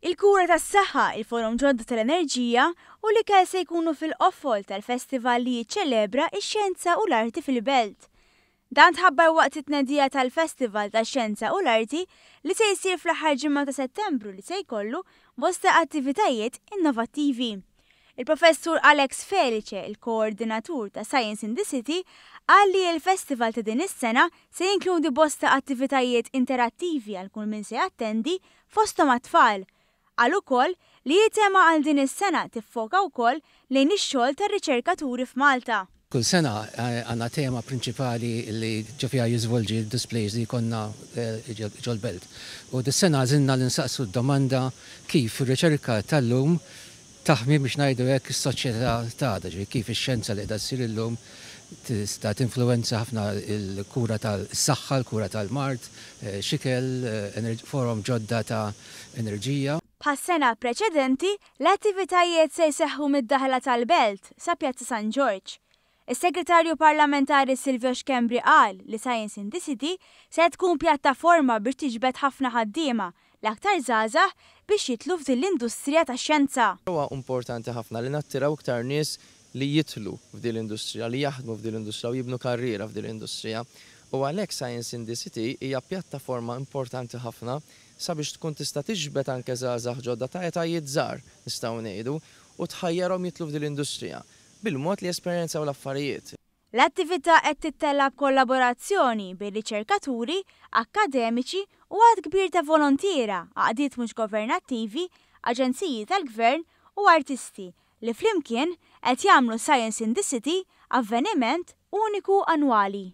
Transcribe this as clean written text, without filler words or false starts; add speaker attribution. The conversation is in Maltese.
Speaker 1: Il-kura tas-saħħa, il-forom ġodda tal-enerġija u l-ikel se jkunu fil-qofol tal-festival li jiċċelebra x-xjenza u l-arti fil-Belt. Dan tħabbar waqt it-tnedija tal-Festival tax-Xjenza u l-Arti li se jsir fl-aħħar ġimgħa ta' Settembru li se jkollu bosta attivitajiet innovattivi. Il-Professur Alex Felice, il-koordinatur ta' Science in the City, qal li l-festival ta' din is-sena se jinkludi bosta attivitajiet interattivi għal kull min se jattendi fosthom għat-tfal. Qal ukoll li t-tema għal din is-sena tiffoka wkoll lejn ix-xogħol tar-riċerkaturi f'Malta.
Speaker 2: Kull sena għandna tema prinċipali li ġo fiha jiżvolġi d-displays li jkollna ġol-belt. U dis-sena għażilna li nsaqsu d-domanda kif ir-riċerka tal-lum taħmi biex ngħidu hekk is-soċjetà t'għada, ġifieri kif ix-xjenza li qiegħda ssir illum tista' tinfluwenza ħafna l-kura tas-saħħa, l-kura tal-mard, x'ikel, forom ġodda ta' enerġija.
Speaker 1: Bħas-sena preċedenti, l-attivitajiet se jseħħu mid-daħla tal-Belt sa Pjazza San Ġorġ. Is-Segretarju Parlamentari Silvio Schembri qal li Science in the City se tkun pjattaforma biex tiġbed ħafna ħaddiema, l-aktar żgħażagħ, biex jidħlu f'din l-industrija tax-xjenza.
Speaker 3: Huwa importanti ħafna li nattiraw iktar nies li jidħlu f'din l-industrija, li jaħdmu f'din l-industrija u jibnu karriera f'din l-industrija. U għalhekk Science in the City hija pjattaforma importanti ħafna sabiex tkun tista' tiġbed anke żgħażagħ ġodda ta' etajiet żgħar, nistgħu ngħidu, u tħajjarhom jidħlu f'din l-industrija bil-mod li jesperjenzaw l-affarijiet.
Speaker 1: L-attività qed tittella' b'kollaborazzjoni bejn riċerkaturi, akkademiċi u għadd kbir ta' volontiera, għaqdiet mhux governattivi, aġenziji tal-gvern u artisti li flimkien qed jagħmlu Science in the City avveniment uniku annwali.